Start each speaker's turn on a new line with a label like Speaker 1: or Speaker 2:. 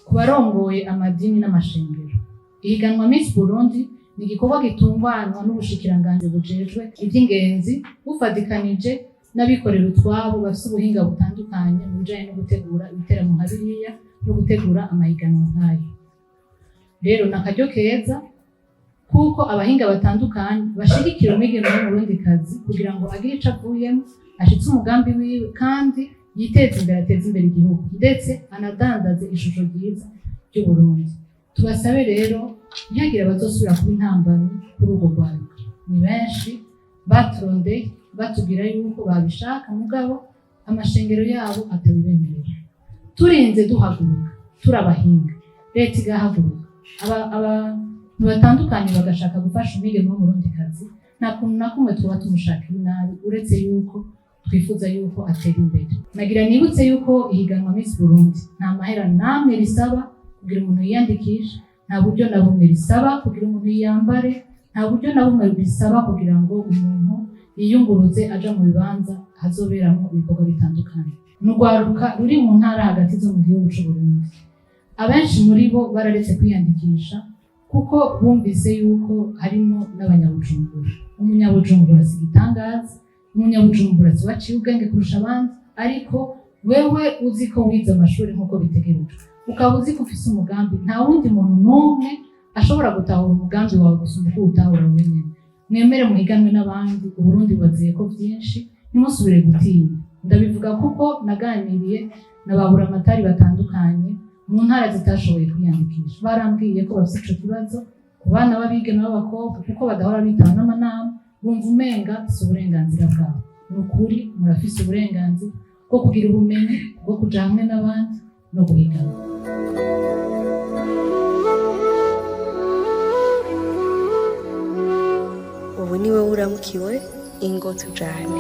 Speaker 1: Ku barongoye amadini n'amashengero, ihiganwa Miss Burundi ni igikorwa gitunganywa n'ubushikiranganji bujejwe ivy'ingenzi, bufadikanije n'abikorera utwabo bafise ubuhinga butandukanye mu bijanye no gutegura ibiteramo nka biriya no gutegura amahiganwa nk'ayo. Rero ni akaryo keza kuko abahinga batandukanye bashigikira umwigeme w'Umurundikazi kugira ngo agire ico avuyemo, ashitse umugambi wiwe kandi yiteze imbere, ateze imbere igihugu, ndetse anadandaze ishusho ryiza ry'Uburundi. Tubasabe rero ntihagire abazosubira kuba intambamyi kuri urwo rwaruka. Ni benshi baturondeye batubwira yuko babishaka, mugabo amashengero yabo atabibemerera. Turinze duhaguruka turabahinga, leta igahaguruka, abantu batandukanye bagashaka gufasha umwigeme w'Umurundikazi, nta kuntu na kumwe tuba tumushakira inabi, uretse yuko twifuza yuko atera imbere. Nagira nibutse yuko ihiganwa Miss Burundi nta mahera namwe risaba kugira umuntu yiyandikishe, nta buryo na bumwe risaba kugira umuntu yiyambare, nta buryo na bumwe bisaba kugira ngo umuntu yiyunguruze aja mu bibanza hazoberamo ibikorwa bitandukanye. Ni urwaruka ruri mu ntara hagati zo mu gihugu c'Uburundi. Abenshi muri bo bararetse kwiyandikisha kuko bumvise yuko harimo n'Abanyabujumbura. Umunyabujumbura si igitangaza, Umunyabujumbura si waciye ubwenge kurusha abandi, ariko wewe uzi ko wize amashuri nk'uko bitegerejwe, ukaba uzi ko ufise umugambi, nta wundi muntu n'umwe ashobora gutahura umugambi wawe gusumba uko uwutahura wewe nyene. Mwemere muhiganwe n'abandi. Uburundi bubazeye ko vyinshi, ntimusubire gutinya. Ndabivuga kuko naganiriye na ba buramatari batandukanye mu ntara zitashoboye kwiyandikisha, barambwiye ko bafise ico kibazo ku bana b'abigeme b'abakobwa, kuko badahora bitaba n'amanama, bumva umenga si uburenganzira bwabo. Ni ukuri, murafise uburenganzira bwo kugira ubumenyi, bwo kuja hamwe n'abandi no guhiganwa.
Speaker 2: Ubu ni wowe uramukiwe, ingo tujane.